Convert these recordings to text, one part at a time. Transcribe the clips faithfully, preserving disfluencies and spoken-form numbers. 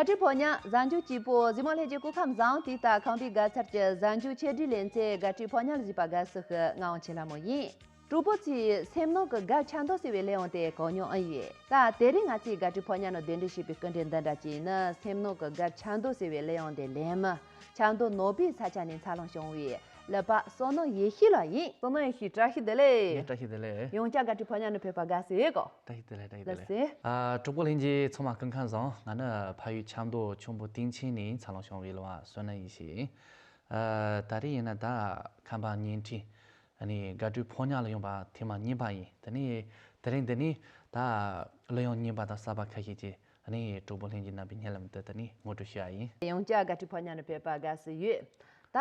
དགའ་སྤྲོའི་ཕོ་ཉ་གཟའ་མཇུག་སྐྱིད་པོ། གཟིགས་མོ་ལྷན་རྒྱས་སྐུ་ཁམས་བཟང་། དེ་ལྟ་ཁམས་པའི་དགའ་ཚལ་གྱི་གཟའ་མཇུག་ཆེད་སྒྲིག་ལེ་ཚན་དགའ་སྤྲོའི་ཕོ་ཉར་གཟིགས་པ་དགའ་བསུ་ཞུ། ང་དབང་ཆེན་ལྷ་མོ་ཡིན། གྲོགས་པོ་ཚོས་སེམས་ནང་གི་རྒད་ཆགས་འདུག་ཟེར་བའི་གླེང་བ་དེ་གོ་མྱོང་ཨེ་ཡོད། ད་དེ་རིང་ང་ཚོས་དགའ་སྤྲོའི་ཕོ་ཉ་ནང་གདན་འདྲེན་ཞུས་པའི་སྐུ་མགྲོན་འདི་འདྲ་ཅིག་ཡིན་ན། སེམས་ནང་གི་རྒད་ཆགས་འདུག་ཟེར་བའི་གླེང་བ་དེ་ལེན་མི། ཆབ་མདོ་ནོར་བུའི་ས་ཆ་ནས་འཚར་ལོངས་བྱུང་བའི་ཀླད་པ་བསོད་ནམས་ཡེ་ཤེས་ལགས་ཡིན། བསོད་ནམས་ཡེ་ཤེས། བཀྲ་ཤིས་བདེ་ལེགས། ངས་བཀྲ་ཤིས་བདེ་ལེགས། ཡང་བསྐྱར་དགའ་སྤྲོའི་ཕོ་ཉ་ནང་ཕེབས་པ་དགའ་བསུ་ཡོད་གོ། བཀྲ་ཤིས་བདེ་ལེགས། བཀྲ་ཤིས་བདེ་ལེགས། ལགས་སེ། ཨ། གྲོགས་པོ་ལྷན་རྒྱས་ཚང་མ་སྐུ་ཁམས་བཟང་། ང་ནི་ཕ་ཡུལ་ཆབ་མདོ་ཆུ་འབུ་སྟེང་ཆེན་ནས་འཚར་ལོངས་བྱུང་བའི་གླུ་བ་བསོད་ནམས་ཡེ་ཤེས་ཡིན། ཨ། ད་རེས་ཡིན་ན་ད་ཁམས་པ་བརྙན་འཕྲིན། ཨ་ནི་དགའ་སྤྲོའི་ཕོ་ཉ་ལ་ཡོང་པ་ཐེངས་མ་གཉིས་པ་ཡིན། དེ་ནས་དེ་རིང་འདི་ནས་ད་གླུ་དབྱངས་རྙིང་པ་དང་གསར་པ་ཁ་ཤས་ཀྱིས། ཨ་ནི་གྲོགས་པོ་ལྷན་རྒྱས་རྣམ་པའི་སྙན་ལམ་དུ་ད་ནི་ངོ་སྤྲོད་ཞུ་ཡ་ཡིན། ཡང་བསྐྱར་དགའ་སྤྲོའི་ཕོ་ཉ་ནང་ཕེབས་པ་དགའ་བསུ་ཡོད། ད་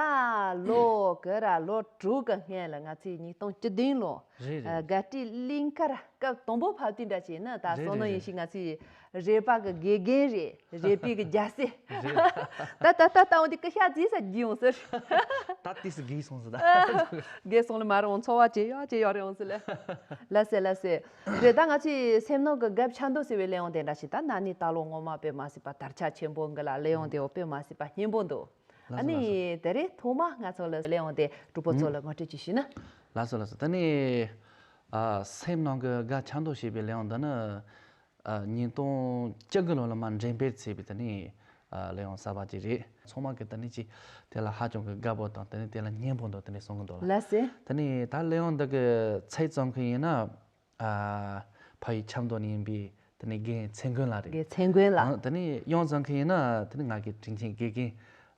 ལོ་ག་རེ་ལོ་དྲུག་གི་སྔོན་ལ་ང་ཚོས་ཉིས་སྟོང་བཅུ་བདུན་ལོ། རེད་རེད། ཨ། དགའ་སྤྲོའི་གླིང་ཁར་སྐབས་དང་པོ་ཕེབས་དུས་འདྲ་བྱས་ན། ད་རེད་བསོད་ནམས་རེད་ཡེ་ཤེས་རེད། ང་ཚོའི་རེད་པ་གི་དགེ་རྒན་རེད། རེད་པའི་གི་རྒྱལ་སྲས། རེད། ད་ད་ད་ད་འོ་དེ་སྐུ་ཤ་རྫིས་ས་རྒྱུས་ཡོང་ཟེར། ད་ཏིས་སུ་རྒས་སོང་ཟེར་ད། རྒས་སོང་ལ་མ་རུང་འཚོ་བ་ཇེ་ཡག་ཇེ་ཡག་རེད་འོང་ཟེར་ལ། ལགས་སེ་ལགས་སེ། རེད། ད་ང་ཚོས་སེམས་ནང་གི་རྒད་ཆགས་འདུག་ཟེར་བའི་གླུ་དབྱངས་དེ་འདྲ་ཞིག་ད་ན་ནིང་ད་ལོ་ངོ་མ་དཔེ་མ་སྲིད་པ་དར་ཆ་ཆེན་པོ་འགི་ལ། གླུ་དབྱངས་དེ་འོ་དཔེ་མ་སྲིད་པ་སྙན་པོ་འདུག། ལགས་སོ། ཨ་ནི་ལགས་སོ། དེ་རིང་ཐོག་མ་ང་ཚོ་ལ་གླུ་དབྱངས་དེ་གྲོགས་པོ་ཚོ་ལ་ངོ་སྤྲོད་ཅིག་ཞུས་ན། ལགས་སོ་ལགས་སོ། ད་ནི། ཨ། སེམས་ནང་གི་རྒད་ཆགས་འདུག་ཞེས་པའི་གླུ་དབྱངས་འདི་ནི། ཨ། ཉིས་སྟོང་བཅུ་དགུ་ལོ་ལ་མར་འགྲེམས་སྤེལ་བྱས་པའི་དེ་ནི། ཨ། གླུ་དབྱངས་གསར་པ་ཅིག་རེད། ཚང་མ་གིས་དེ་ནི་ཅིག་དེ་ལ་ཧ་ཅང་གི་དགའ་པོ་དང་། དེ་ནི་དེ་ལ་སྙན་པོ་འདུག་དེ་ནི་གསུང་གི་འདུག་ལ། ལགས་སེ། དེ་ནི་ད་གླུ་དབྱངས་འདི་གི་ཚིག་བརྩམས་མཁན་ཡིན་ན། ཨ། ཕ་ཡུལ་ཆབ་མདོ་ནས་ཡིན་པའི་དེ་ནི་རྒན་ཚེ་མགོན་ལགས་རེད། རྒན་ཚེ་མགོན་ལགས། ཨ། དེ་ནི་དབྱངས་བརྩམས་མཁན་ཡིན་ན་དེ་ནི་ང་གི་དྲིན་ཆེན་དགེ་རྒན།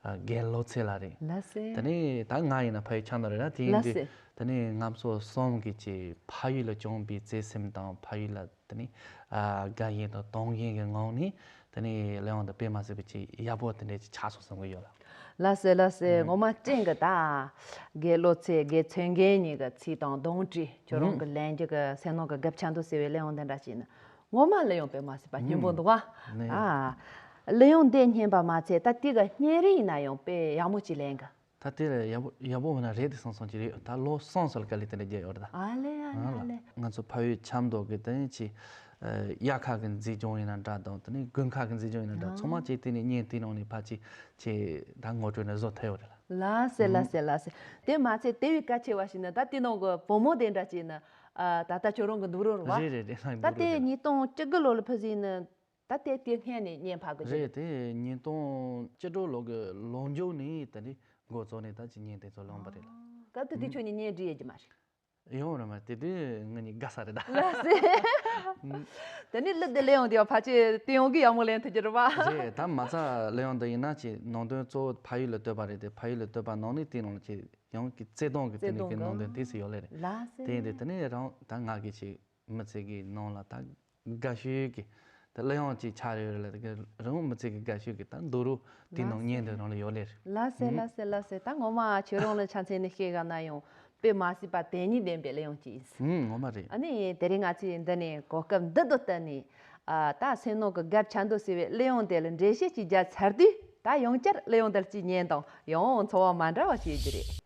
ཨ། རྒན་བློ་ཚེ་ལགས་རེད། ལགས་སེ། དེ་ནི་ད་ང་ཡིན་ན་ཕ་ཡུལ་ཆབ་མདོ་རེད་ན། དེ་ཡིན་དུས། ལགས་སེ། དེ་ནི་ང་ཚོ་གསུམ་གྱིས་ཀྱི་ཕ་ཡུལ་ལ་བཅངས་པའི་བརྩེ་སེམས་དང་། ཕ་ཡུལ་ལ་དེ་ནི། ཨ། དགའ་ཞེན་དང་དུང་ཞེན་གྱི་ངང་ནས་དེ་ནི་གླུ་དབྱངས་དེ་དཔེ་མ་སྲིད་པའི་ཅིག་ཡག་པོ་དེ་འདྲ་ཅིག་ཆགས་སོང་བསམ་གྱི་ཡོད་ལ། ལགས་སེ་ལགས་སེ། ངོ་མ་བཀྲིན་གི། ད་རྒན་བློ་ཚེ་རྒན་ཚེ་མགོན་གཉིས་ཀྱི་ཚིག་དང་གདངས་དྲི། ཁྱོད་རང་གི་ལན་རྒྱག་གི་སེམས་ནང་གི་རྒད་ཆགས་འདུག་ཟེར་བའི་གླུ་དབྱངས་དེ་འདྲ་ཞིག་ནི། ངོ་མ་གླུ་དབྱངས་དཔེ་མ་སྲིད་པ་སྙན་པོ་འདུག་བ། ཨ། གླུ་དབྱངས་འདི་སྙན་པ་མ་ཚད་ད་དེ་གི་སྙན་རིགས་ཡིན་ན་ཡང་དཔེ་ཡག་མོ་ཅིག་ལེན་གི། ད་དེ་ལ་ཡག་པོ་ཡག་པོ་མིན་ན་རེད་དེ་བསམ་བསམ་ཅིག་རེད། ད་ལོ་གསུམ་ཙམ་ལ་དཀའ་ལས་དེ་འདྲ་བརྒྱབ་ཡོད་རེད་ད། ཨ་ལེ་ཨ་ལེ་ཨ་ལེ། ང་ཚོ་ཕ་ཡུལ་ཆབ་མདོ་གི་དེ་ནི་ཅིག་ཨ། དབྱར་ཁ་གི་མཛེས་ལྗོངས་ཡིན་ན་འདྲ་དང་། དེ་ནི་དགུན་ཁ་གི་མཛེས་ལྗོངས་ཡིན་ན་འདྲ། ཨ། ཚང་མ་ཅིག་དེ་ནི་བརྙན་དེ་ནང་ནས་ཕར་ཅིག་ཅིག་ད་ངོ་སྤྲོད་ནས་བཟོ་ཐུབ་ཡོད་རེད་ལ། ལགས་སེ་ལགས་སེ་ལགས་སེ། དེ་མ་ཚད་དེ་བས་གལ་ཆེ་བ་ཞིག་ནི། ད་དེ་ནང་གི་བུ་མོ་དེ་འདྲ་ཅིག་ནི། ཨ། ད་ལྟ་ཁྱོད་རང་གི་འདུག་རོགས་རེད་བ། རེད་རེད་རེད། ད་དེ་ཉིས་སྟོང་བཅུ་དགུ་ལོ་ལ་ཕུལ་ཟིན་ནི། ད་དེ་དེ་སྔོན་ནས་བརྙན་ཕབ་གི་རེད། རེད། དེ་ཉིས་སྟོང་བཅུ་དྲུག་ལོ་གི་ལོ་མཇུག་ནས་དེ་འདྲའི་འགོ་བཙུགས་ནས་ད་ཅིག་བརྙན་དེ་ཚོ་བླངས་པ་རེད་ལ། ཨ། སྐབས་དེ་དུས་ཁྱོད་ནི་བརྙན་འབྲི་ཡོད་ཀྱི་མ་རེད། ཡོང་རེད་མ། དེ་དུས་ང་གཉིས་དགའ་ས་རེད་ད། ལགས་སེ། དེ་ནི་གླུ་དེ་གླུ་དབྱངས་དེ་ཕལ་ཆེར་དེ་ཡོང་གི་ཡག་མོ་ལེན་ཐུབ་ཀྱི་རེད་པ། རེད། ད་མ་རྩ་གླུ་དབྱངས་འདི་ཡིན་ན་ཅིག་ནང་དོན་གཙོ་བོ་ཕ་ཡུལ་ལ་བསྟོད་པ་རེད་དེ། ཕ་ཡུལ་ལ་བསྟོད་པ་ནང་ནས་དེ་ནང་ལ་ཅིག་ཡང་གི་བརྩེ་དུང་གི་དེ་ནས་གི་ནང་དོན་དེ་ཚོ་ཡོད་ལེ་རེད། ལགས་སེ། དེ་ཡིན་དུས་དེ་ནས་རང་ད་ང་གི་ཅིག་མི་ཚེ་གི་ནང་ལ་ད་དགའ་ཤོས་ཀྱི་ད་གླུ་དབྱངས་ཅིག་ཆགས་ཡོད་རེད་ལ། དེ་གི་རང་མི་ཚེ་གི་དགའ་ཤོས་ཀྱི་ད་འདུག་རོགས་དེ་ནང་བརྙན་དུ་རང་ལ་ཡོད་ལེ་རེད། ལགས་སེ་ལགས་སེ་ལགས་སེ། ད་ངོ་མ་ཁྱོད་རང་ལ་ཆ་མཚོན་ནས་བཤད་ག་ན་ཡང་དཔེ་མ་སྲིད་པ་དོན་སྙིང་ལྡན་པའི་གླུ་དབྱངས་ཅིག་ཡིན། ཨུམ། ངོ་མ་རེད། ཨ་ནི་དེ་རིང་ང་ཚོས་འདི་ནས་གོ་སྐབས་འདི་དུ་བསྟུན་ནས། ཨ། ད་སེམས་ནང་གི་རྒད་ཆགས་འདུག་ཟེར་བའི་གླུ་དབྱངས་དེ་ལ་འགྲེལ་བཤད་ཅིག་རྒྱག་ཚར་དུས། ད་ཡང་བསྐྱར་གླུ་དབྱངས་དེ་ལ་ཅིག་ཉན་དང་། ཡང་ཚོར་བ་མ་འདྲ་བ་ཞིག་ཡོད་ཀྱི་རེད།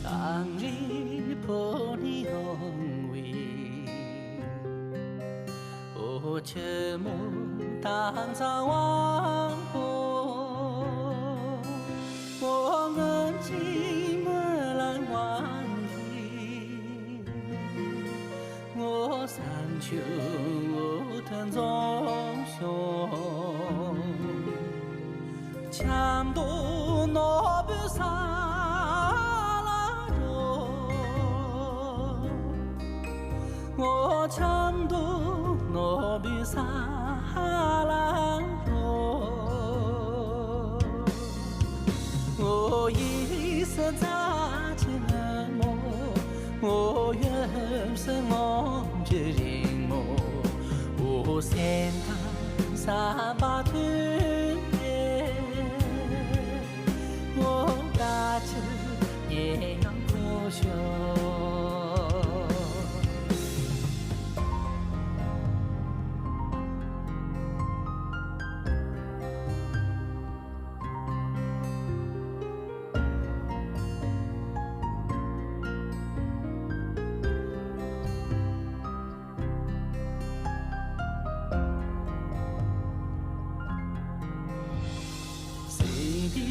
གངས་རིའི་ཕོ་ཉས་ཡོང་བའི། འོ་ཆུ་མོ་དྭངས་གཙང་བ་པོ། འོ་སྔོན་གྱི་མི་ལ་དབང་གིས། ངོ་བསམ་ཆུ་འོད་འཛོམས་ཤོག། ཆབ་མདོ་ནོར་བུའི་ས་ལ་འགྲོ། ངོ་ཆབ་མདོ་ནོར་བུའི་ས། རྫ་ཆུ་ནག་མོ། འོ་ཡོམ་སི་ངོམ་གྱི་རིང་མོ། འོ་སེམས་ཐང་ས་བ་ཐུ་ཡེ། འོ་ད་ཆུ་ཉེ་ཡང་ཁོ་ཤོ། སེང་གེ་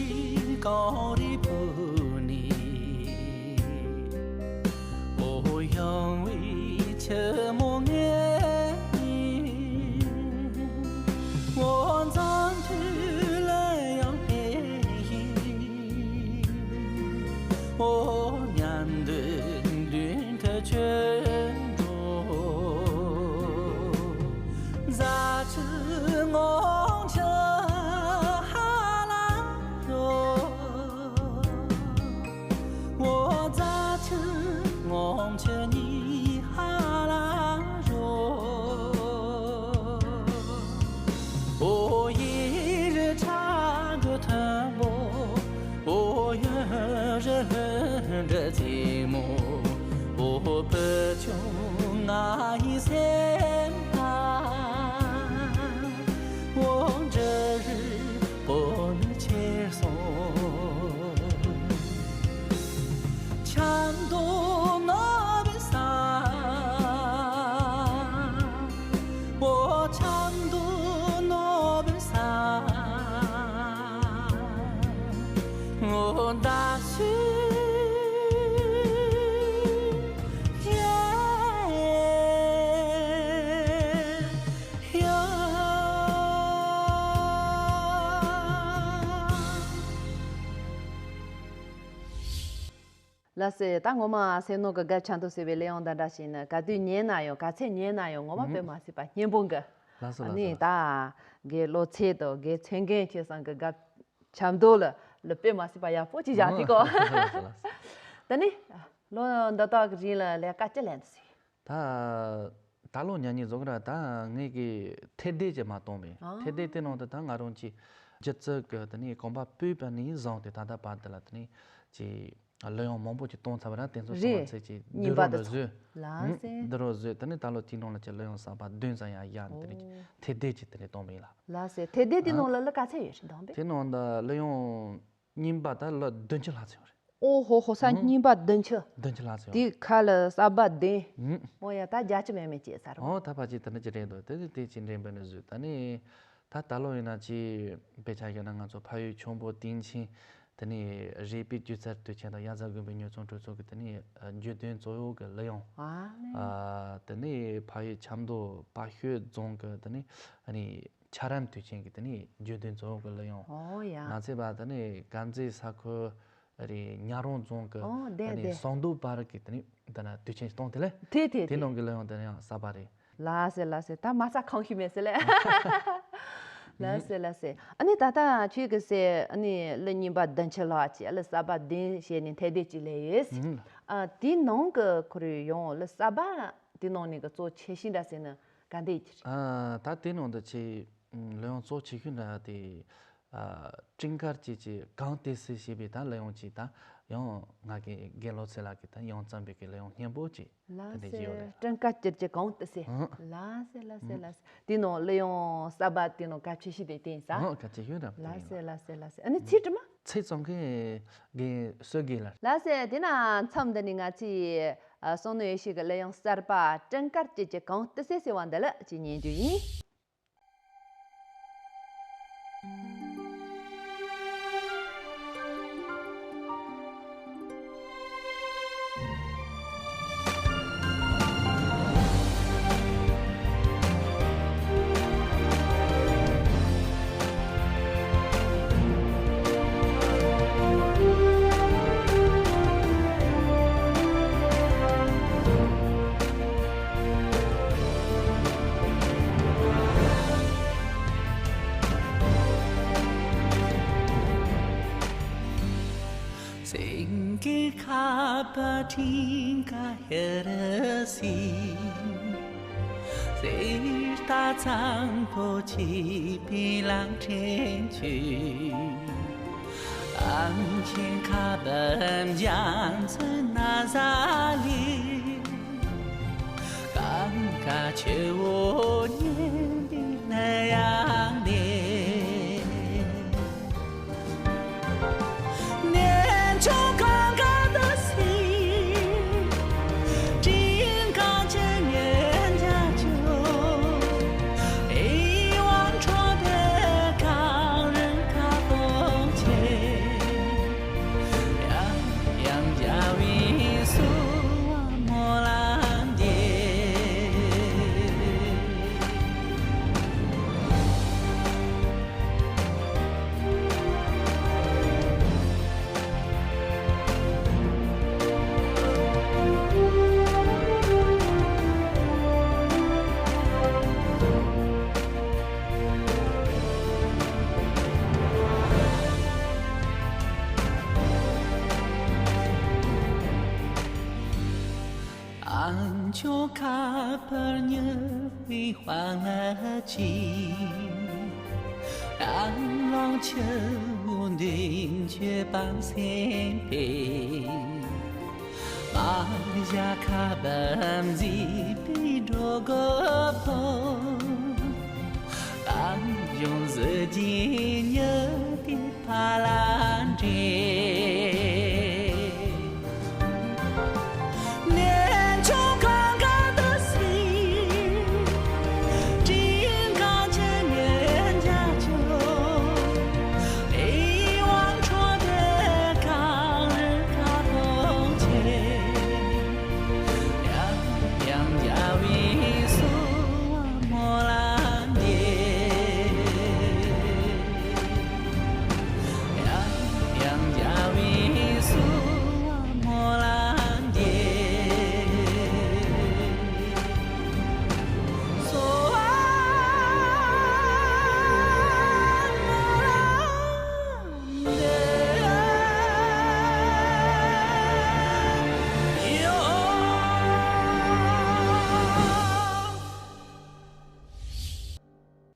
གངས་རི་བུད་ནས། འོ་ཡངས་པའི་ཆུ་མོ་ངས། འོ་འཛམ་བུ་གླིང་ཡང་ཕེབས་ཤིང་། འོ་མཉམ་དུ་མདུན་དུ་བྱོན་འགྲོ། རྫ་ཆུ་ངོམ་ཆུ་ཧ་ལམ་འགྲོ། འོ་རྫ་ཆུ་ངོམ་ཆུ་གཉིས་ཧ་ལམ་འགྲོ། འོ་ཡེ་རི་ཁྲ་འགྲོ་མཐོན་པོ། འོ་ཡོན་རི་ལྷུན་གྲུ་རྩེ་མོ། འོ་བུ་ཆུང་ང་ཡི་སེམས་ཐང་། འོ་འབྲུ་རིགས་པོ་ནི་ཆེར་སོང་། ཆབ་མདོ་ནོར་བུ་ས། འོ་ཆབ་མདོ་ནོར་བུ་ས། འོ་ད་ཤི་ཡེ་ཡ། ལགས་སེ། ད་ངོ་མ་སེམས་ནང་གི་དགའ་ཆེ་འདུག་ཟེར་བའི་གླུ་དབྱངས་འདི་འདྲ་ཞིག་ནི་ག་དུས་ཉན་ན་ཡང་ག་ཚད་ཉན་ན་ཡང་ངོ་མ་དཔེ་མ་སྲིད་པ་སྙན་པོ་འགི། ལགས་སོ་ཨ་ནི་ལགས་སོ། ད་དགེ་བློ་ཚེ་དང་དགེ་ཚེ་རྒན་ཁྱེད་ཚང་གི་དགའ་ཆེ་འདུག་ལ་ལ་དཔེ་མ་སྲིད་པ་ཡག་པོ་ཅིག་བཞག་ཐིག་གོ། ལགས་སོ་ལགས་སོ། ད་ནི་ལོ་འདི་དག་གི་རིང་ལ་ལས་ཀ་ཅི་ལས་འདུག་ཟེར། ད་ད་ལོ་ཉ་ཉི་བཟོ་གི་ར། ད་ངས་གི་ཐེ་དེ་ཅི་མ་གཏོང་བས། ཨ། ཐེ་དེ་དེ་ནང་དུ་ད་ང་རང་གི་སྒྱུ་རྩལ་གི་དེ་ནས་གོམ་པ་སྤོས་པ་ནས་བཟུང་སྟེ་ད་ལྟ་བར་དུ་ལ་དེ་ནས་ཀྱི་གླུ་དབྱངས་མང་པོ་ཅིག་གཏོང་ཚར་བ་ར། དེ་ཚོ་ཚང་མ་རེད། ཚེ་ཀྱི་རྙིང་པ་འདི་རུ་བཟོས། ལགས་སེ། འདི་རུ་བཟོས། དེ་ནས་ད་ལོ་དེའི་ནང་ལ་ཀྱི་གླུ་དབྱངས་གསར་པ་བདུན་ཙམ་ཡང་ཡང་དེ་ནས་ཀྱི་ཨོ། ཐེ་དེ་ཅིག་དེ་ནས་གཏོང་བ་ཡིན་ལ། ལགས་སེ། ཐེ་དེ་དེ་ཨ། ནང་ལ་གླུ་ག་ཚད་ཡོད་རེད་འདང་པས། དེ་ནང་ད་གླུ་དབྱངས་རྙིང་པ་ད་ལོ་བདུན་ཅུ་ལྷག་ཙམ་ཡོད་རེད། ཨོ་ཧོ་ཧོ། ས་ཨང་རྙིང་པ་བདུན་ཅུ། བདུན་ཅུ་ལྷག་ཙམ་ཡོད། དེའི་ཁ་ལ་གསར་པ་བདུན། ཨང་། ཨོ་ཡ། ད་བརྒྱ་ཅུ་མེད་མེད་བྱས་ཚར་རོ། ཨོ་ད་ཕལ་ཆེར་དེ་འདྲ་ཅིག་རེད་འདུག་དེ་དེ་ཅིག་འདྲེན་པ་ནས་བཟོས། ད་ནི་ད་ད་ལོ་ཡིན་ན་ཅིག་དཔེ་ཆ་བཞག་ན་ང་ཚོ་ཕ་ཡུལ་ཁྱུང་པོ་སྟེང་ཆེན། དེ་ནས་རིག་པའི་སྒྱུ་རྩལ་དུས་ཆེན་དང་གཡང་གཟར་དགོན་པའི་ཉོ་ཚོང་གྲོས་ཚོགས་ཀྱི་དེ་ནས་རྒྱུན་ལྡན་གཙོ་བོ་གི་གླུ་དབྱངས། ཨ་ནི། ཨ་དེ་ནས་ཕ་ཡུལ་ཆབ་མདོ་དཔའ་ཤོད་རྫོང་གི་དེ་ནས་ཨ་ནི། འཁྱགས་རོམ་དུས་ཆེན་གྱི་དེ་ནས་རྒྱུན་ལྡན་གཙོ་བོ་གི་གླུ་དབྱངས། ཨོ་ཡ། ང་ཚོས་པ་དེ་ནས་དཀར་མཛེས་ས་ཁུལ་རེད། ཉག་རོང་རྫོང་གི་ཨོ་དེ་དེ་ནས་བདེ། ཟངས་མདོག་པར་གི་དེ་ནས་དེ་ན་དུས་ཆེན་གཏོང་དེ་ལས། དེ་དེ་དེ་དེ། ནང་གི་གླུ་དབྱངས་དེ་ནས་ཡང་གསར་པ་རེད། ལགས་སེ་ལགས་སེ། ད་མ་རྩ་གང་ཞིག་མེད་ཟེར་ལས། ལགས་སེ་ལགས་སེ། ཨ་ནི་ད་ལྟ་ཁྱོད་ཀྱི་སེ་ཨ་ནི་གླུ་རྙིང་པ་བདུན་ཅུ་ལྷག་ཅིག་གླུ་གསར་པ་བདུན་བྱས་ནས་ཐེ་དེ་ཅིག་ལས་ཡོད། ཨ་དེའི་ནང་གི་ཁོར་ཡུག་ཡོང་གླུ་གསར་པ་དེའི་ནང་ནས་གི་གཙོ་ཆེ་ཤོས་འདྲ་ཟེར་ན། ག་འདྲ་ཡིན་གྱི་རེད། ཨ་ད་དེ་ནང་དུ་ཆེ་གླུ་དབྱངས་གཙོ་ཆེ་ཤོས་འདྲ་དེ། ཨ་སྤྲིན་དཀར་སྐྱིད་ཀྱི་གངས་ཏི་སེ་ཞེས་པའི་ད་གླུ་དབྱངས་ཅིག་ད་ཡང་ང་གི་དགེ་བློ་ཚེ་ལགས་ཀྱིས་ད་ཡང་བརྩམས་པའི་གི་གླུ་དབྱངས་སྙན་པོ་ཅིག་དེ་ལགས་འདྲ་ཅིག་ཡོད་སེ། རེད། སྤྲིན་དཀར་སྐྱིད་ཀྱི་གངས་ཏི་སེ། ཨང་། ལགས་སེ་ལགས་སེ་ཨང་། ལགས་སེ། དེ་ནང་གླུ་དབྱངས་གསར་པ་དེ་ནང་གལ་ཆེ་ཤོས་དེ་བསྟན་ས། ཨང་། གལ་ཆེ་ཤོས་རེད། ལགས་སེ་ལགས་སེ་ལགས་སེ། ཨ་ནི་ཚིག་གྲིབ་མ། ཚིག་ཙམ་གི་གི་སོ་གི་ལ། ལགས་སེ། དེ་ན་མཚམས་འདི་ནས་ང་ཚོས་ཨ་བསམ་ནོར་ཡེ་ཤེས་ཀྱི་གླུ་དབྱངས་གསར་པ་སྤྲིན་དཀར་སྐྱིད་ཀྱི་གངས་ཏི་སེ་ཟེར་བ་འདི་ལ་ཅིག་ཉན་རྒྱུ་ཡིན། ཀྱི་ཁ་བ་ཁྲིན་ཀ་ཧེ་ར་སི། སེར་རྟ་ཚང་པོ་ཆེ་པི་ལང་ཁྲེན་ཆུ། ཨང་ཆེན་ཁ་བ་འཇང་ཚུ་ན་ཟ་ལི། གང་ག་ཆུ་བོ་ཉེ་འདི་ལ་ཡང་དེ། ཨང་ཆོ་ཁ་པར་ཉི་བི་ཧྥང་ལ་ཅི། ཨང་ལོང་ཆུ་བོ་འདི་ཆེ་པང་སེམས་པའི། མ་བཞག་ཁ་བམ་ཟི་པི་འགྲོ་གོ་ཕོ། ཨང་ཇོང་ཟི་ཇི་ཉི་དི་ཕ་ལ་འདྲེ།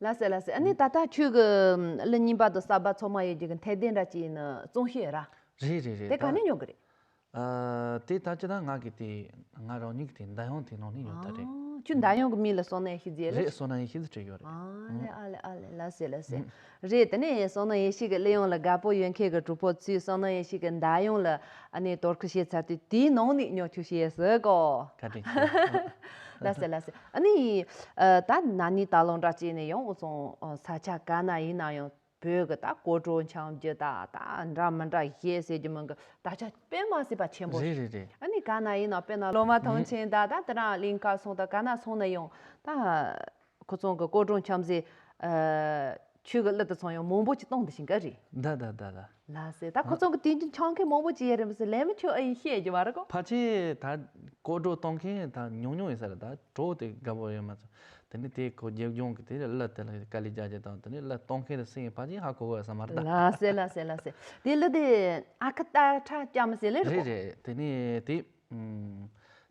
ལགས་སེ་ལགས་སེ། ཨ་ནི་ད་ལྟ་ཁྱོད་ཀྱི་གླུ་རྙིང་པ་དང་གསར་པ་ཚང་མ་ཡོད་རྒྱུ་གི་འཐད་ལྡན་འདྲ་ཅིག་ཡིན་ན་བཙོང་ཤེས་ཡོད་ར། རེད་རེད་རེད། དེ་ག་ནས་ཉོ་གི་རེད། ཨ། དེ་ད་ཅི་ད་ང་གི་དེ་ང་རང་ཉིད་ཀྱི་དེ་མདའ་ཡོང་དེ་ནང་ནས་ཉོ་ད་རེད། ཨ། ཁྱོད་མདའ་ཡོང་གི་མིང་ལ་བསོད་ནམས་ཡེ་ཤེས་ཟེར་ལེ། རེད། བསོད་ནམས་ཡེ་ཤེས་ཟེར་བྲིས་ཡོད་རེད། ཨ་ལེ་ཨ་ལེ་ཨ་ལེ། ལགས་སེ་ལགས་སེ། རེད། དེ་ནས་བསོད་ནམས་ཡེ་ཤེས་ཀྱི་གླུ་དབྱངས་ལ་དགའ་པོ་ཡོད་མཁན་གྱི་གྲོགས་པོ་ཚོས་བསོད་ནམས་ཡེ་ཤེས་ཀྱི་མདའ་ཡོང་ལ་ཨ་ནི་དོ་ཁུར་བྱས་ཚར་དུས་དེའི་ནང་ནས་ཉོ་ཆོག་བྱས་ཟེར་གོ། བཀའ་དྲིན་ཆེ། ལགས་སེ་ལགས་སེ། ཨ་ནི་ཨ། ད་ན་ནིང་ད་ལོ་འདྲ་བྱས་ནས་ཡང་འུ་ཚོ་ས་ཆ་ག་ན་ཡིན་ན་ཡང་བོད་ཀྱི་ད་སྐོར་བྲོ་འཆམ་རྒྱུ་ད་ད་འདྲ་མི་འདྲ་བྱས་ཟེར་རྒྱུ་མིན་གྱི་ད་ཆ་དཔེ་མ་སྲིད་པ་ཆེན་པོ། རེད་རེད་རེད། ཨ་ནི་ག་ན་ཡིན་ན་དཔེར་ན་ལོ་མ་ཐང་ཆེན་ད་ད་དེ་རང་གླིང་ཁ་སོང་ད་ག་ན་སོང་ན་ཡང་ད། ཁོ་ཚོང་གི་སྐོར་བྲོ་འཆམ་ཟེར། ཨ། ཆོས་ཀྱི་གླུ་དེ་ཚོ་ཡང་མང་པོ་ཅིག་གཏོང་དུ་ཕྱིན་ག་རེད། ད་ད་ད་ད། ལགས་སེ། ད་ཁོ་ཚོང་གི་དུས་རྒྱུན་འཆམ་མཁན་མང་པོ་ཅིག་ཡོད་རེད་མི་སྲིད་ལས་མི་ཁྱོད་ཨེ་ཡིན་ཤེས་རྒྱུ་མ་རེད་གོ། ཕལ་ཆེར་ད་སྐོར་བྲོ་གཏོང་མཁན་ད་ཉུང་ཉུང་ཡིན་ས་རེད། ད་བྲོ་དེ་དགའ་པོ་ཡོད་མ་ཚོ། དེ་ནི་དེ་ཁོ་རྒྱབ་ལྗོངས་ཀྱི་དེ་གླུ་དེ་ལ་དཀའ་ལས་རྒྱག་རྒྱུ་དང་དེ་ནི་གླུ་གཏོང་མཁན་དེ་སེམས་ཕལ་ཆེར་ཧ་གོ་གི་ཡོད་ས་མ་རེད་ད། ལགས་སེ་ལགས་སེ་ལགས་སེ། དེ་གླུ་དེ་ཨ་ཁུ་སྟག་ཁྲ་རྐྱང་མ་ཟེར་ལེ་རེད་གོ། རེད་རེད། དེ་ནི་དེ།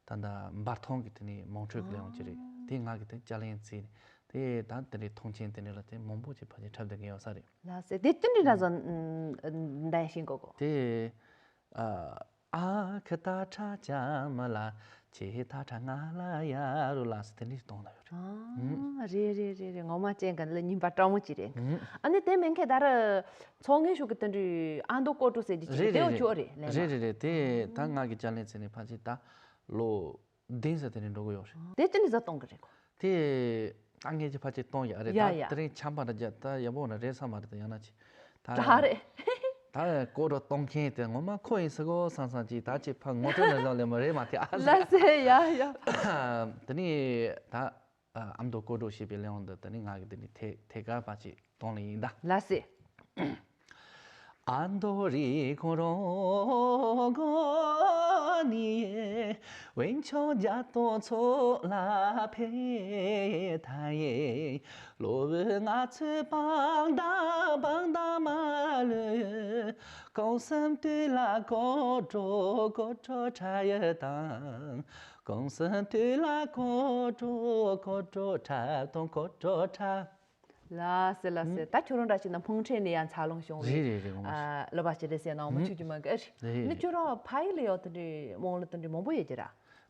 ད་ལྟ་འབར་ཐང་གི་དེ་ནས་མང་ཁྲོད་ཀྱི་ལེའུ་ཅིག་རེད། དེ་ང་གི་དེ་ཅ་ལན་བརྩིས་ནས་དེ་ད་དེ་འདྲའི་མཐོང་ཆེན་དེ་འདྲ་ལ་དེ་མང་པོ་ཅིག་ཕལ་ཆེར་འཁྲབ་བསྡད་ཀྱི་ཡོད་ས་རེད། ལགས་སེ། དེ་ཏིན་ཏིན་ར་བཟོ་འདན་ཤིང་གོ་གོ། དེ་ཨ་ཁ་ཏ་ཁྲ་ཅ་མ་ལ་ཆེ་ཧེ་ཏ་ཁྲ་ང་ལ་ཡ་རུ་ལ་སི་དེ་འདྲའི་གཏོང་ལ་ཡོད་རེད། ཨ་རེད་རེད་རེད་རེད། ངོ་མ་ཅན་ག་ལ་རྙིང་པ་སྤྲང་མོ་ཅིག་རེད། ཨ་ནི་དེ་མིན་ཁེ་ད་ར་ཚོང་ངན་ཤོག་གི་དེ་འདྲའི་ཨ་མདོ་སྐོར་བྲོ་ཟེར་གྱི་ཅིག་རེད་དེའོ་ཅོ་རེད་ལེ་ན། རེད་རེད་རེད། དེ་ད་ང་གི་ཅ་ལན་ཚེ་ནས་ཕལ་ཆེར་ད་ལོ་བདུན་ཙམ་དེ་ནས་འགྲོ་གི་ཡོད་རེད། དེ་ཅི་ནས་ཟ་གཏོང་གི་རེད་གོ། དེ་ད་ངས་ཀྱི་ཕལ་ཆེར་གཏོང་ཡ་རེད། ཡ་ད་ཡ། དེ་རིང་ཆམ་པ་རེད་རྒྱ་ད་ཡ་བོ་ན་རེད་ས་མ་རེད། ད་ཡང་ན་ཅི་ད་གྲ་རེད། ད་སྐོར་བྲོ་གཏོང་མཁན་དེ་ངོ་མ་ཁོ་ཡིན་ས་གོ་སང་སང་ཅི་ད་ཅི་ཕ་ངོ་སྤྲོད་ན་བཟང་ལེ་མ་རེད་མ་དེ་ཨ་ལ་ཟེ། ཡ་ཡ། དེ་ནས་ད། ཨ་མདོ་སྐོར་བྲོ་ཞེས་པའི་གླེང་བ་འདི་དེ་ནི་ང་གི་དེ་ནི་ཐད་ཐད་ཀར་ཕར་ཅིག་གཏོང་ལེ་ཡིན་ད། ལ་སེ། གང་བསམ་དུས་ལ་སྐོར་བྲོ་སྐོར་བྲོ་འཁྲབ་ཡི་དང་། གང་བསམ་དུས་ལ་སྐོར་བྲོ་སྐོར་བྲོ་འཁྲབ་དང་སྐོར་བྲོ་འཁྲབ། ལགས་སེ་ལགས་སེ། ད་ཁྱོད་རང་འདྲ་ཞིག་ན་ཕུང་ཁྲེ་ནས་ཡང་འཚར་ལོངས་བྱུང་བའི། རེད་རེད་རེད། ངོ་མ་ཨ། བསླབ་པ་ཞིག་རེད་ཟེར་ན་འོ་མ་ཆུ་རྒྱུ་མ་གི་རེད། རེད་ནི་རེད། ཁྱོད་རང་ཕ་ཡུལ་ལ་ཡང་དེ་འདྲའི་རྨོངས་ལ་དེ་འདྲའི་མང་པོ་ཡོད་ཀྱི་ར།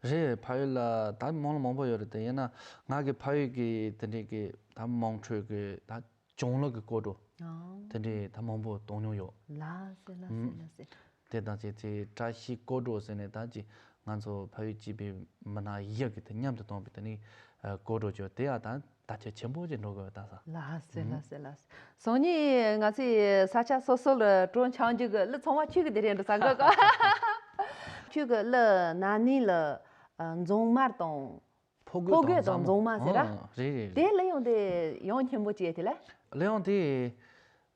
རེད། ཕ་ཡུལ་ལ་ད་རྨོངས་ལ་མང་པོ་ཡོད་རེད་དེ། ཡིན་ན་ང་གི་ཕ་ཡུལ་གི་དེ་འདྲའི་གི་ད་དམངས་ཁྲོད་གི་ད་གྱོང་ལོག་གི་སྐོར་བྲོ་ཨང་། དེ་འདྲའི་ད་མང་པོ་གཏོང་མྱོང་ཡོད། ལགས་སེ་ལགས་སེ་ཨང་། ལགས་སེ། དེ་དང་ཅིག་དེ་བཀྲ་ཤིས་སྐོར་བྲོ་ཟེར་ནས་ད་ཅིག་ང་ཚོ་ཕ་ཡུལ་གཅིག་པའི་མི་སྣ་བཞི་གི་དེ་མཉམ་དུ་གཏོང་བའི་དེ་ནི་སྐོར་བྲོ་བྱོས་དེ་ཡང་ད་དར་ཁྱབ་ཆེན་པོ་ཅིག་འགྲོ་དགོས་ད་ས། ལགས་སེ་ཨང་། ལགས་སེ་ལགས་སེ། སང་ཉིན་ང་ཚོའི་ས་ཆ་སོ་སོ་ལ་བྲོ་འཆང་རྒྱུ་གི་གླུ་ཚང་མ་ཁྱོད་ཀྱི་དེ་རེད་འགྲོ་ས་གི་གོ། ཁྱོད་ཀྱི་གླུ་ན་ནིང་ལ་ཨ་མཛངས་མ་དང་། ཕོ་རྒོད་དང་མཛངས་མ་ཟེར་ར། ཨང་། རེད་རེད་རེད། དེ་གླུ་དབྱངས་དེ་ཡང་སྙན་པོ་ཅིག་དེ་ལ། གླུ་དབྱངས་དེ་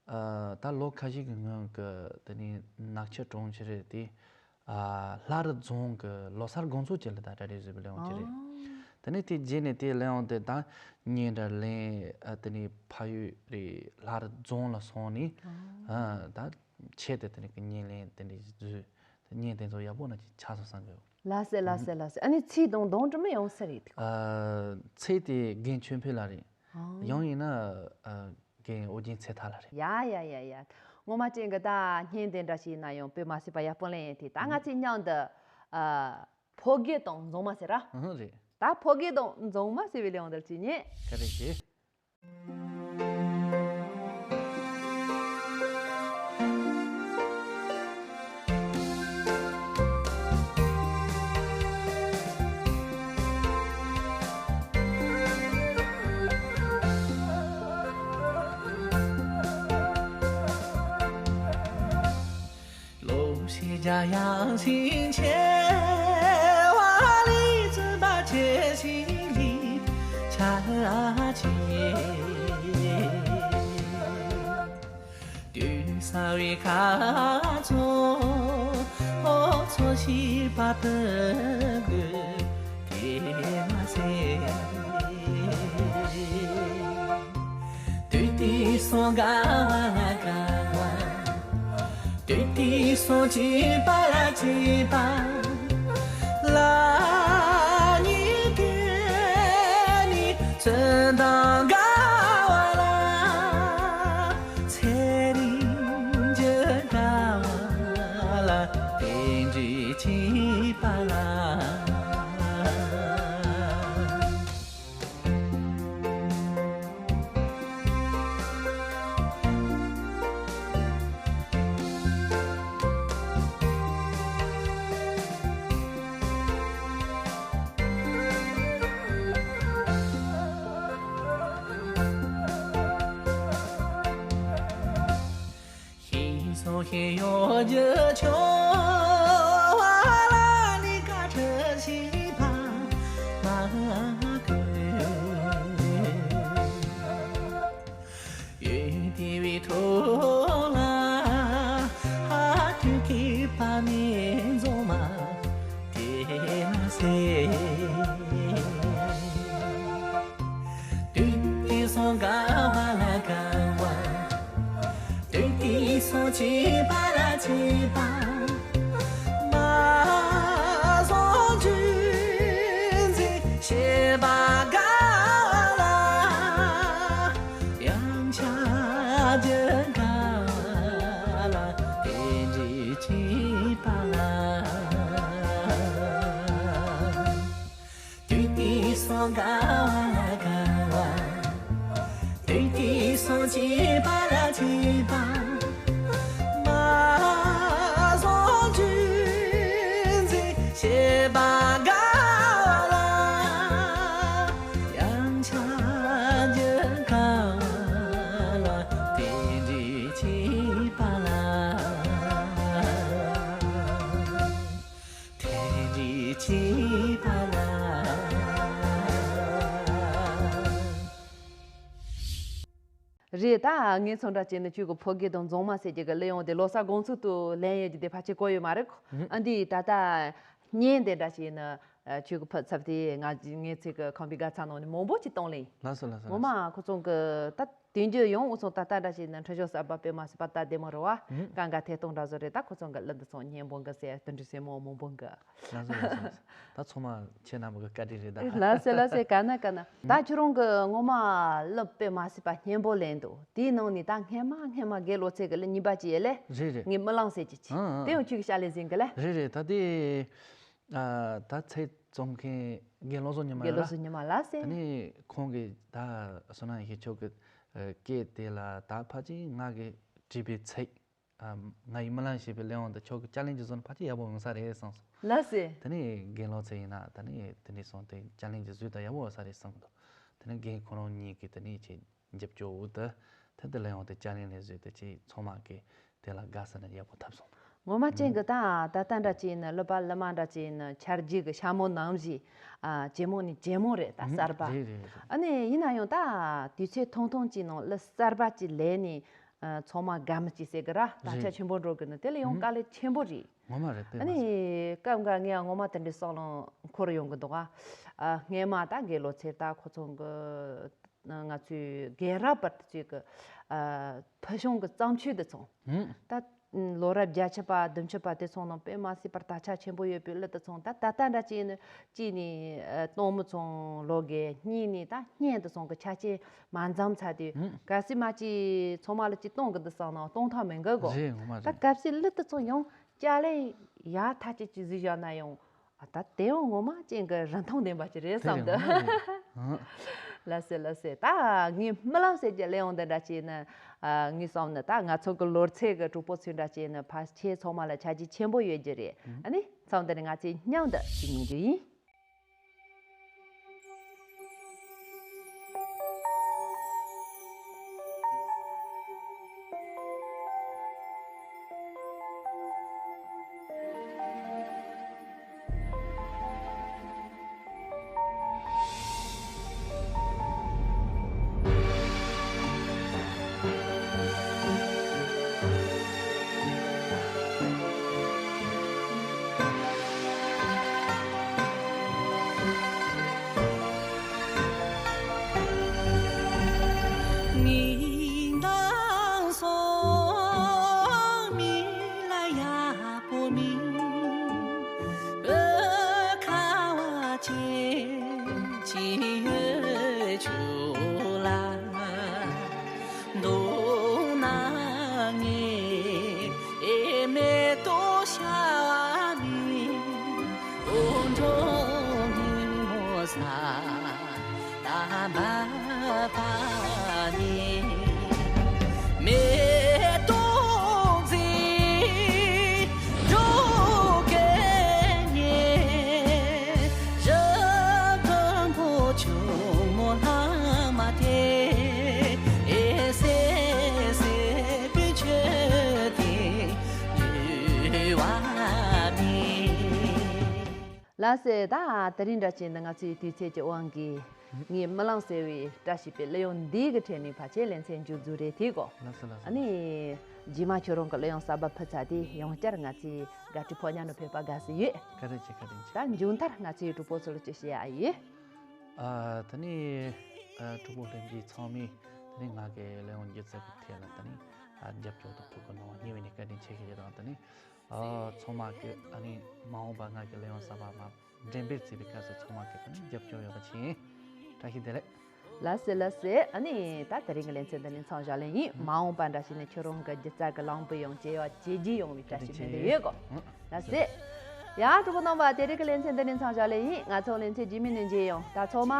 ཨ་ད་ལོ་ཁ་ཤས་ཀྱི་སྔོན་གྱི་དེ་ནི་ནག་ཆུ་གྲོང་ཁྱེར་རེད་དེ། ཨ་ལྷ་རི་རྫོང་གི་ལོ་གསར་དགོང་ཚོགས་ཅིག་ལ་ད་གྲ་སྒྲིག་བཟོས་པའི་གླུ་དབྱངས་ཅིག་རེད། ཨང་། དེ་ནས་དེ་རྗེས་ནས་དེ་གླུ་དབྱངས་དེ་ད་སྙན་གྲགས་ལེན་ཨ་དེ་ནས་ཕ་ཡུལ་རེད་ལྷ་རི་རྫོང་ལ་སོང་ནས། ཨང་། ཨ་ད་ཆེད་དུ་དེ་ནས་ཀྱི་བརྙན་ལེན་དེ་འདྲ་བཟོས་དེ་བརྙན་དེ་ཚོ་ཡག་པོ་ན་ཅིག་ཆགས་སོང་བསམ་གི། ལགས་སེ་ལགས་སེ་ལགས་སེ། ཨ་ནི་ཚིག་དང་གདངས་སྒྲ་མི་ཡོང་ས་རེད་དེ། ཨ་ཚིག་དེ་རྒན་ཆོས་འཕེལ་ལགས་རེད། ཨང་། ཡང་ཡིན་ན་ཨ་རྒན་ཨོ་རྒྱན་ཚེ་ཐར་ལགས་རེད། ཡ་ཡ་ཡ་ཡ། ངོ་མ་ཅན་གི་ད་བརྙན་དེ་འདྲ་ཞིག་ན་ཡང་དཔེ་མ་སྲིད་པ་ཡག་པོ་ལེན་ཡིན་དེ། ད་ང་ཚོའི་མཉམ་དུ་ཨ་ཕོ་རྒོད་དང་མཛངས་མ་ཟེར་ར། ཨང་། རེད། ད་ཕོ་རྒོད་དང་མཛངས་མ་ཟེར་བའི་གླུ་དབྱངས་འདིར་ཅིག་ཉན། ག་རེ་ཞེས། ལོ་ཤས་བརྒྱ་ཡང་ཞིང་ཆེ་བ་ལས་བརྩོན་པ་ཆེ་ཞིང་ལས་ཆ་ཆེ། དུས་ས་བའི་ཁ་ཚོ་ཚོ་ཞིག་པ་དུ་དེ་མ་ཟད། དུས་དེ་སོང་དགའ་བ་ལ་དགའ་བ། དུས་དེ་སོང་སྐྱིད་པ་ལ་སྐྱིད་པ། ལ་ཉིན་དེ་ནི་ཚོན་མདངས་དགའ་བ་ལ། ཚེ་རིང་རྒྱུ་དགའ་བ་ལ། དེ་འདྲའི་སྐྱིད་པ་ལ། ཤིང་སོགས་ཤེས་ཡོན་རྒྱུ་ཆུང་བ་ལ་ནི་བཀའ་དྲིན་ཞིག་པ་མ་གོས། ཡུལ་དེ་བའི་ཐོག་ལ་དུས་ཀྱི་བར་ནས་འཛོམས་མ་དེ་མ་ཟད། དུས་དེ་སོང་དགའ་བ་ལ་དགའ་བ། དུས་དེ་སོང་སྐྱིད་པ་ལ་སྐྱིད་པ། མ་བཟང་རྒྱུ་འཛིན་ཤེས་པ་དགའ་བ་ལ། ཡང་ཆ་རྒྱུ་དགའ་བ་ལ། དེ་འདྲའི་སྐྱིད་པ་ལ། དུས་དེ་སོང་དགའ་བ་ལ་དགའ་བ། དུས་དེ་སོང་སྐྱིད་པ་ལ་སྐྱིད་པ། མ་བཟང་རྒྱུ་འཛིན་ཤེས་པ་དགའ་བ་ལ། ཡང་ཆ་རྒྱུ་དགའ་བ་ལ། དེ་འདྲའི་སྐྱིད་པ་ལ། དེ་འདྲའི་སྐྱིད་པ་ལ། རེད། ད་ངས་ཚོང་འདྲ་བྱས་ན་ཁྱོད་ཀྱི་ཕོ་རྒོད་དང་མཛངས་མ་ཟེར་རྒྱུ་གི་གླུ་དབྱངས་དེ་ལོ་གསར་དགོང་ཚོགས་དུ་ལེན་ཡོད་རྒྱུ་དེ་ཕལ་ཆེར་གོ་ཡོད་མ་རེད་གོ། ཨ་འདི་ད་ལྟ་བརྙན་དེ་འདྲ་བྱས་ན་ཁྱོད་ཀྱི་ཕ་ཚབ་དེ་ང་ངའི་ཚེ་གི་ཁང་པའི་སྒར་ཚང་ནང་ནས་མང་པོ་ཅིག་གཏོང་ལེ་ཡིན། ལགས་སོ་ལགས་སོ། ངོ་མ་ཁོ་ཚོང་གི་ད། དུས་རྒྱུན་ཡོང་འུ་ཚོ་ད་ལྟ་འདྲ་ཞིག་ནི་འཕྲིན་བཞག་གསར་པ་དཔེ་མ་སྲིད་པ་ལྟ་བདེ་མོ་རེད་བ། ཧུམ། གང་ག་ཐད་གཏོང་འདྲ་བཟོ་རེད། ད་ཁོ་ཚོ་གི་གླུ་འདི་ཚོ་སྙན་པོ་གི་ཟེར་དུ་འདྲི་སེ་མོ་མང་པོ་གི། ལགས་སོ་ལགས་སོ་ལགས་སོ། ད་ཚང་མ་ཁྱེད་རྣམ་པ་གི་བཀའ་དྲིན་རེད་ད། ལགས་སེ་ལགས་སེ། ག་ན་ག་ན། ད་ཁྱོད་རང་གི་ངོ་མ་གླུ་དཔེ་མ་སྲིད་པ་སྙན་པོ་ལེན་འདུག་དེའི་ནང་ནས་ད་སྔས་མ་སྔས་མ་དགེ་ལོ་ཚེ་གི་གླུ་གཉིས་པ་ཅིག་ཡོད་ལེ། རེད་རེད། ངའི་རྨི་ལམ་ཟེར་གྱི་ཅིག་ཨང་ཨང་། དེ་ཡང་ཁྱོད་ཀྱི་ཕྱག་ལས་ཟིན་གི་ལེ། རེད་རེད། ད་དེ་ཨ་ད་ཚེ་རྩོམ་མཁན་རྒན་བློ་བཟང་ཉི་མ་རྒན་ལགས་བློ་ལ། བཟང་ཉི་མ་ལགས་སེ། ད་ནི་ཁོང་གིས་ད་བསོད་ནམས་ཡེ་ཤེས་མཆོག་གི་ཨ་སྐད་དེ་ལ་ད་ཕལ་ཆེར་ང་གི་བྲིས་པའི་ཚིག་ཨ་ང་ཡི་རྨི་ལམ་ཞེས་པའི་གླེང་བ་འདི་ཁྱོད་ཀྱི་ཅ་ལན་གྱི་བཟོ་ན་ཕལ་ཆེར་ཡག་པོ་ཡོང་ས་རེད་བསམ་སོང་། ལགས་སེ། དེ་ནས་རྒན་བློ་ཚེ་ཡིན་ན་ད་ནི་དེ་འདྲའི་སོང་སྟེ་ཅ་ལན་གྱི་བཟོས་ད་ཡག་པོ་ཡོང་ས་རེད་བསམ་གི་འདུག་དེ་ནས་རྒན་ཁོ་རང་གཉིས་ཀྱིས་དེ་ནས་ཆེད་འཇབ་སྐྱོར་འོག་ཏུ་དེ་འདི་གླེང་བ་དེ་ཅ་ལན་ལས་བཟོས་ཏེ་ཆེད་ཚང་མ་གིས་དེ་ལ་དགའ་ས་ནས་ཡག་པོ་ཐབས་སོང་། ངོ་མ་ཅན་གྱི་ད་ད་ལྟ་འདྲ་ཅིག་ཡིན་ན་གླུ་པ་གླུ་མ་འདྲ་ཅིག་ཡིན་ན་ཆར་རྒྱུད་ཀྱི་ཤ་མོ་ནང་བཞིན་ཨ་ཇེ་མང་ནས་ཇེ་མང་རེད་ད་གསར་པ། རེད་རེད་རེད། ཨ་ནི་ཡིན་ན་ཡང་ད་དུས་ཚོད་ཐུང་ཐུང་ཅིག་ནང་གླུ་གསར་པ་ཅིག་ལེན་ནས། ཨ་ཚང་མ་དགའ་མི་ཅིག་ཟེར་གི་ར། དར་ཆ་རེད། ཆེན་པོ་འགྲོ་གི་ནི་དེ་ལ་ཡང་ཨུ་དཀའ་ལས་ཆེན་པོ་རེད། ངོ་མ་རེད་དཔེ་ཨ་མ་ནི་སྲིད། སྐབས་འགའ་ངས་ངོ་མ་དེ་འདྲའི་བསམ་བློ་འཁོར་ཡོང་གི་འདུག་ཨ་སྔས་མ་ད་དགེ་ལོ་ཚེ་ད་ཁོ་ཚོ་གི་ང་ཚོའི་རྒན་རབས་པ་དེ་ཚོའི་གི་ཨ་ཕུལ་བྱུང་གི་བརྩམས་ཆོས་དེ་ཚོ་ཨུ་ད་ལོ་རབས་བརྒྱད་ཅུ་པ་བདུན་ཅུ་པ་དེ་ཚོ་ནང་དཔེ་མ་སྲིད་པར་དར་ཆ་ཆེན་པོ་ཡོད་པའི་གླུ་དེ་ཚོ་ད་ད་ལྟ་འདྲ་ཅིག་ནི། གཅིག་ནས་ཨ་སྟོང་མི་ཚང་ལོ་རྒན། གཉིས་ནས་ད་བརྙན་དུ་སོང་གི་ཆ་རྐྱེན་མ་འཛོམས་ཚར་དུས། ཨུ། གལ་སྲིད་མ་གཅིག་ཚང་མ་ལ་གཅིག་གཏོང་གི་འདུག་བསམ་ན་གཏོང་ཐབས་མེད་འགི་གོ། རེད་ངོ་མ་ད་རེད། གལ་སྲིད་གླུ་དེ་ཚོ་ཡང་ཅ་ལག་ཡག་ཐག་ཆོད་ཅིག་བཟོས་བཞག་ན་ཡང་ཨ་ད་དེ་ཡང་ངོ་མ་ཅན་གྱི་རིན་ཐང་ལྡན་པ་ཅིག་རེད་དེ་བསམ་རེད་འདུག་ངོ་མ་རེད། ཨ། ལགས་སེ་ལགས་སེ། ད་ངའི་རྨི་ལམ་ཟེར་གྱི་གླེང་བ་འདི་འདྲ་བྱས་ན་ཨ་ངས་བསམ་ན་ད་ང་ཚོ་གི་ལོ་ཚད་ཀྱི་གྲོགས་པོ་ཚོའི་འདྲ་བྱས་ན་ཕལ་ཆེར་ཚང་མ་ལ་ཆ་རྒྱུས་ཆེན་པོ་ཡོད་རྒྱུ་རེད། ཨ་ནི། མཚམས་འདིར་ང་ཚོས་མཉམ་དུ་ཞུ་སྙིང་རྗེ་ཡིན། ལགས་སེ། ད་དེ་རིང་འདྲ་བྱས་ན་ང་ཚོའི་དུས་ཚོད་ཀྱི་དབང་གིས་ངའི་རྨི་ལམ་ཟེར་བའི་བཀྲ་ཤིས་པའི་གླུ་དབྱངས་འདི་གི་གྲས་ནས་ཕལ་ཆེར་ལེ་ཚན་མཇུག་རྫོགས་རེད་དེ་གོ། ལགས་སོ་ལགས་སོ། ཨ་ནི་རྗེས་མ་ཁྱོད་རང་གི་གླུ་དབྱངས་གསར་པ་ཕུལ་ཚར་དུས་ཡང་བསྐྱར་ང་ཚོའི་དགའ་སྤྲོའི་ཕོ་ཉ་ནང་ཕེབས་པར་དགའ་བསུ་ཡོད། བཀའ་དྲིན་ཆེ། བཀའ་དྲིན་ཆེ། ད་མཇུག་མཐར་ང་ཚོའི་གྲོགས་པོ་ཚོ་ལ་ཅི་བཤད་ཡ་ཡོད། ཨ་ད་ནི་ཨ་གྲོགས་པོ་ལྷན་རྒྱས་ཚང་མས་ད་ནི་ང་གི་གླུ་དབྱངས་སྒྱུ་རྩལ་གྱི་ཐད་ལ་ད་ནི་ཨ་རྒྱབ་སྐྱོར་དང་ཐུགས་ཁུར་གནང་བ་སྙིང་ནས་བཀའ་དྲིན་ཆེ་ཞུ་རྒྱུ་དང་། ད་ནི་ཨ་ཚང་མ་གི་ཨ་ནི་མ་འོངས་པ་ང་གི་གླུ་དབྱངས་གསར་པ་མ་འགྲེམས་སྤེལ་བྱེད་པའི་སྐབས་སུ་ཚང་མ་གི་ཨ་ནི་རྒྱབ་སྐྱོར་ཡོད་པ་བྱིན། བཀྲ་ཤིས་བདེ་ལེགས། ལགས་སེ་ལགས་སེ། ཨ་ནི་ད་དེ་རིང་གི་ལེ་ཚན་འདི་ནས་མཚམས་བཞག་ལེ་ཡིན། མ་འོངས་པ་འདྲ་ཞིག་ནས་ཁྱོད་རང་གི་སྒྱུ་རྩལ་གྱི་ལམ་བུ་ཡང་བཅས་ཡག་བྱེད་རྒྱུ་ཡོང་བའི་བཀྲ་ཤིས་སྨོན་འདུན་ཡོད་གོ། ལགས་སེ། ཡ་གྲོགས་པོ་རྣམ་པ་དེ་རིང་གི་ལེ་ཚན་འདི་ནས་མཚམས་བཞག་ལེ་ཡིན། ང་ཚོ་ལེ་ཚན་རྗེས་མའི་ནང་མཇལ་ཡོང་། ད་ཚང་མ་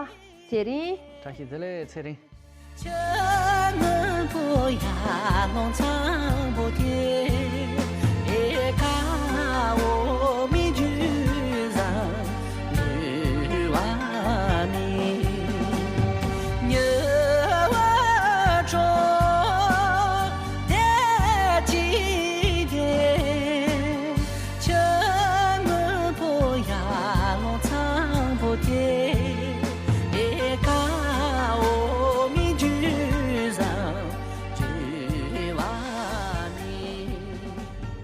ཚེ་རིང་། བཀྲ་ཤིས་བདེ་ལེགས། ཚེ་རིང་།